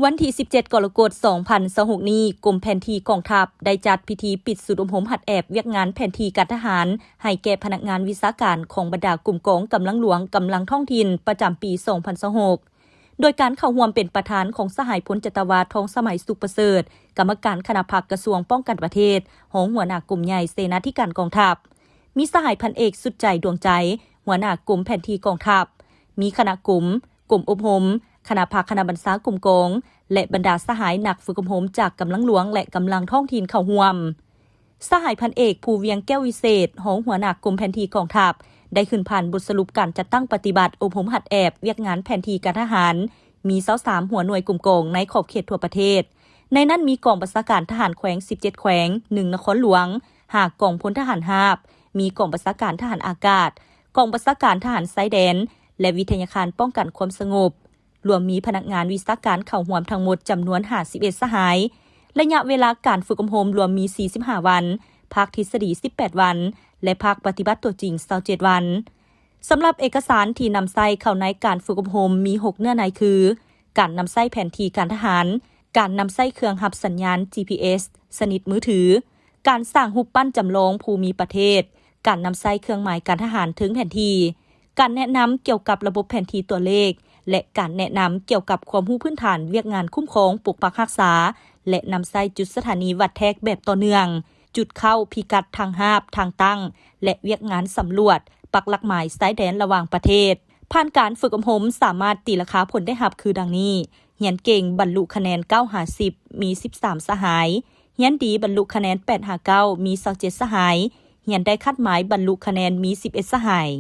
ວັນທີສິບເຈັດ ກໍລະກົດ ສອງພັນຊາວຫົກນີ້, ກົມແຜນທີ່ກອງທັບໄດ້ຈັດພິທີປິດສູນອົບຮົມຫັດແອບວຽກງານແຜນທີ່ການທະຫານ ໃຫ້ແກ່ພະນັກງານວິຊາການຂອງບັນດາກົມກອງກຳລັງຫຼວງ, ກຳລັງທ້ອງຖິ່ນ ປະຈຳປີສອງພັນຊາວຫົກ ໂດຍການເຂົ້າຮ່ວມເປັນປະທານຂອງສະຫາຍ ພົນຈັດຕະວາ ທອງສະໄໝ ສຸກປະເສີດ, ກຳມະການຄະນະພັກກະຊວງປ້ອງກັນປະເທດ, ຮອງຫົວໜ້າກົມໃຫຍ່ເສນາທິການກອງທັບ, ມີສະຫາຍ ພັນເອກ ສຸດໃຈ ດວງໃຈ, ຫົວໜ້າກົມແຜນທີ່ກອງທັບ, ມີຄະນະກົມ, ກົມອົບຮົມ, ຄະນະພັກຄະນະບັນຊາກົມກອງ ແລະ ບັນດາສະຫາຍນັກຝຶກອົບຮົມຈາກກຳລັງຫຼວງ ແລະ ກຳລັງທ້ອງຖິ່ນເຂົ້າຮ່ວມ. ສະຫາຍ ພັນເອກ ພູວຽງ ແກ້ວວິເສດ, ຮອງຫົວໜ້າກົມແຜນທີ່ກອງທັບ, ໄດ້ຂຶ້ນຜ່ານບົດສະຫຼຸບການຈັດຕັ້ງປະຕິບັດອົບຮົມຫັດແອບວຽກງານແຜນທີ່ການທະຫານ, ມີຊາວສາມຫົວໜ່ວຍກົມກອງໃນຂອບເຂດທົ່ວປະເທດ. ໃນນັ້ນມີກອງບັນຊາການທະຫານແຂວງສິບເຈັດແຂວງ, ໜຶ່ງນະຄອນຫຼວງ, ຫ້າກອງພົນທະຫານຮາບ, ມີກອງບັນຊາການທະຫານອາກາດ, ກອງບັນຊາການທະຫານຊາຍແດນ ແລະ ວິທະຍາຄານປ້ອງກັນຄວາມສະຫງົບ. ລວມມີພະນັກງານວິຊາການເຂົ້າຮ່ວມທັງໝົດຈຳນວນຫ້າສິບເອັດສະຫາຍ. ໄລຍະເວລາການຝຶກອົບຮົມລວມມີສີ່ສິບຫ້າວັນ, ພາກທິດສະດີສິບແປດວັນ ແລະ ພາກປະຕິບັດຕົວຈິງຊາວເຈັດວັນ. ສຳລັບເອກະສານທີ່ນຳໃຊ້ເຂົ້າໃນການຝຶກອົບຮົມມີຫົກເນື້ອໃນຄື ການນຳໃຊ້ແຜນທີ່ການທະຫານ, ການນຳໃຊ້ເຄື່ອງຮັບສັນຍານ ຈີພີເອສ ຊະນິດມືຖື, ການສ້າງຮູບປັ້ນຈຳລອງພູມີປະເທດ, ການນຳໃຊ້ເຄື່ອງໝາຍການທະຫານເທິງແຜນທີ່, ການແນະນຳກ່ຽວກັບລະບົບແຜນທີ່ຕົວເລກ ແລະ ການແນະນຳກ່ຽວກັບຄວາມຮູ້ພື້ນຖານວຽກງານຄຸ້ມຄອງ, ປົກປັກຮັກສາ ແລະ ນຳໃຊ້ຈຸດສະຖານີວັດແທກແບບຕໍ່ເນື່ອງ, ຈຸດເຂົ້າ, ພິກັດທາງຮາບ, ທາງຕັ້ງ ແລະ ວຽກງານສຳຫຼວດ, ປັກຫຼັກໝາຍຊາຍແດນລະຫວ່າງປະເທດ. ຜ່ານການຝຶກອົບຮົມສາມາດຕີລາຄາຜົນໄດ້ຮັບຄືດັ່ງນີ້: ຮຽນເກັ່ງ ບັນລຸຄະແນນເກົ້າຫາສິບ ມີສິບສາມສະຫາຍ, ຮຽນດີ ບັນລຸຄະແນນແປດຫາເກົ້າ ມີຊາວເຈັດສະຫາຍ, ຮຽນໄດ້ຄາດໝາຍ ບັນລຸຄະແນນມີສິບເອັດສະຫາຍ.